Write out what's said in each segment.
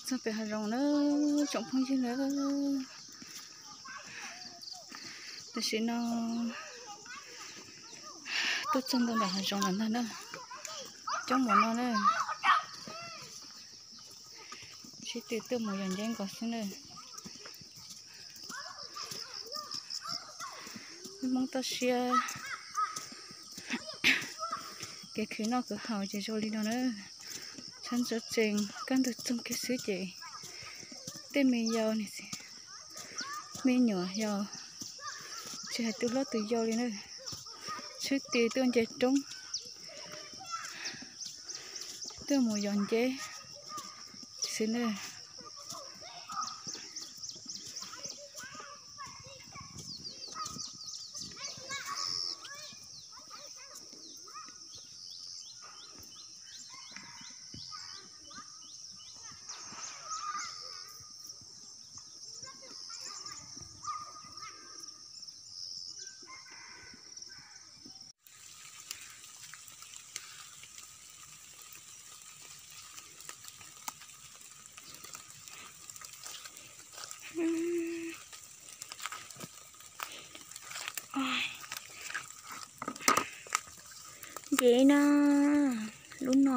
Txog pem hav zoov na, tsoom phooj ywg na. Tam sim no tuaj txog ntua ntawm hav zoov lawm ntag na. Coob npaum no na. Sib tw tuaj mus yos nceb nkaus xwb na. Wb Hmoob toj siab, kev khwv noj khwv haus ces zoo li no na. Sab ntsuav tsees kaj ntug txoog kiag xwb ces tej me yau niam txiv me nyuam yau, tsis hais tus hlob tus yau li na, sib tw tuaj nce roob, tuaj mus yos nceb xwb na. Nceb na, lub no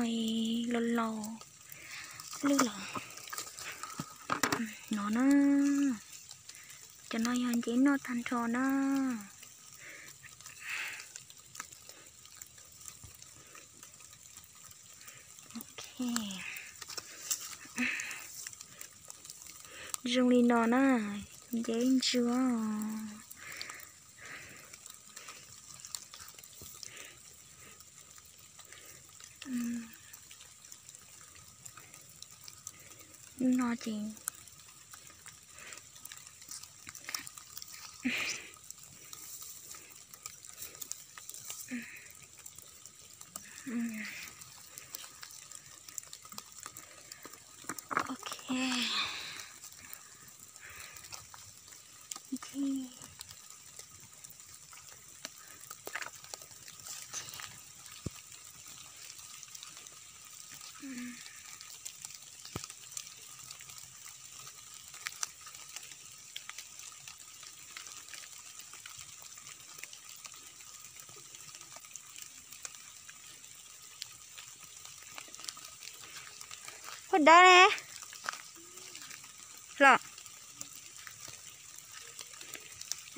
los laus, lwj los no na. Cov no yog nceb noj tag nrho na. Ok. Zoo li no na, nceb ntsuab. No ces ok. Huab dawb ne los.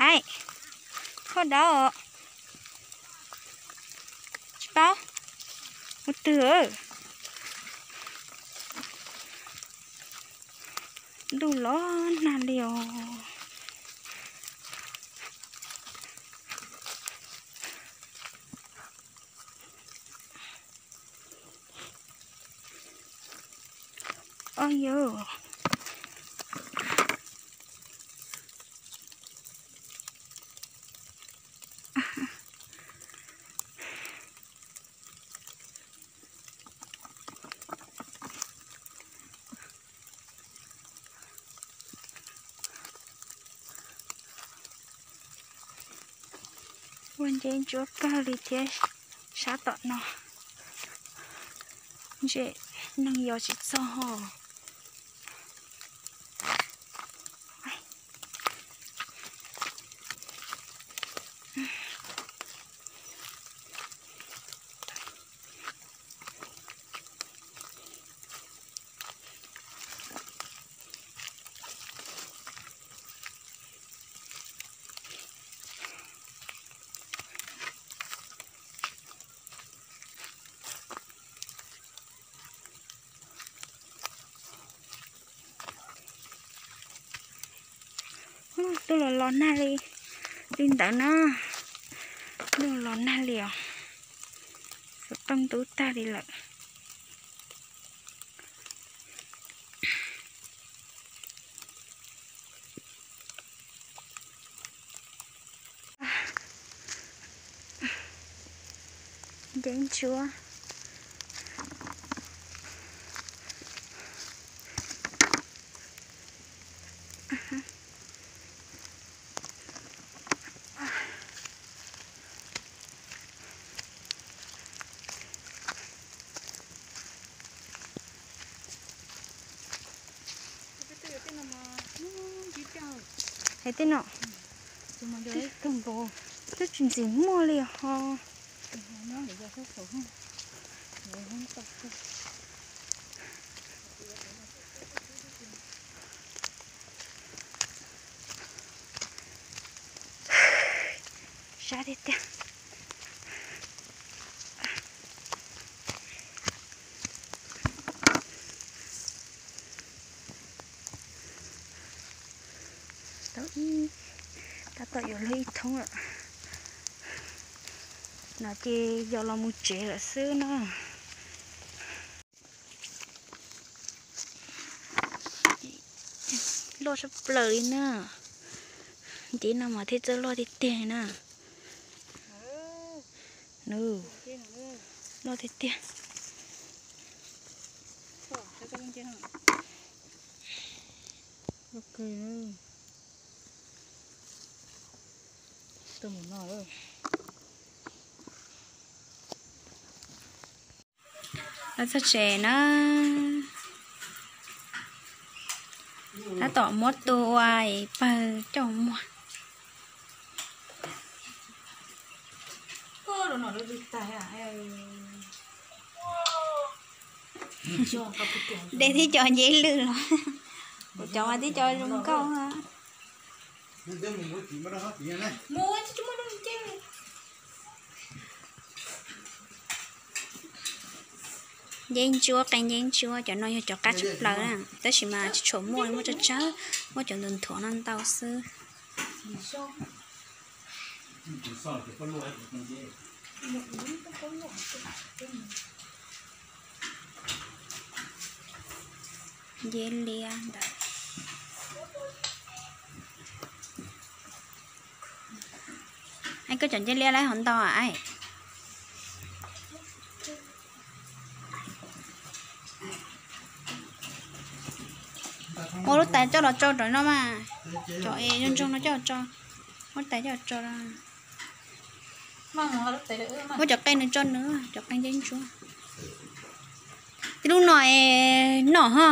Ai, huab dawb os. Tsis paub mus twg. Ntuj los nag li os. Oj yog. Ua nceb ntsuab kawg li thiab sab tom no. Ntshe neeg yos tsis txog ho. Tuaj los los nag li, li ntawd na. Tuaj los los nag li os. Xov tooj ntub tag li lawm. Nceb ntsuab. Hais tej no, twb tsis ntxim muaj li ho. Sab tiag tiag. Tau ib, tab tom yuav luag ib thoob lawm. No ces yog los mus tsev lawm xwb na. Loj tshaj plaws li na. Ntev no mas thiaj txawj loj tiag tiag na. Nws loj tiag tiag. Los txog tsev na, tab tom muab tua ua pawg coj muag. De tib co nceb lwj los, kuv cov mas tib co zoo nkauj. Nceb ntsuab, qe nceb ntsuab, cov no yog cov qab tshaj plaws na, tab sis mas tsis tshua muaj, muaj tsawg tsawg, muaj cov nthuav nthuav no ntau xwb. Nceb liab ntawd. Koj cov nceb liab lawv hov ntau as. Muab lub tais coj los tso rau no mas. Cov es zoo zoo no coj los tso. Muab lub tais coj los tso. Muab cov qe no tso nws, cov qe nceb ntsuab. Tib lub no es noj ho.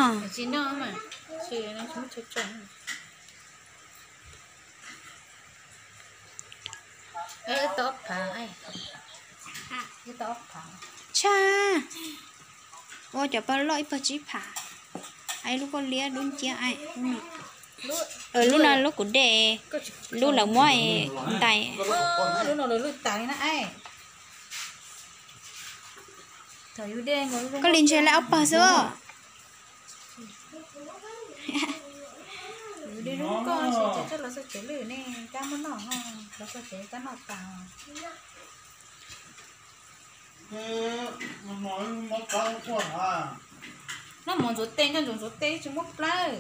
Tshaj. Ua cov pawg loj ib pawg tsib phav. Ib lub koj liab dub nciab. Lub no lub kuv de, lub lawv muab ntais. Koj li ntshe lawv ob pawg xwb. Noj mov ntxuav tes, noj ntxuav tes tsis muaj plawv.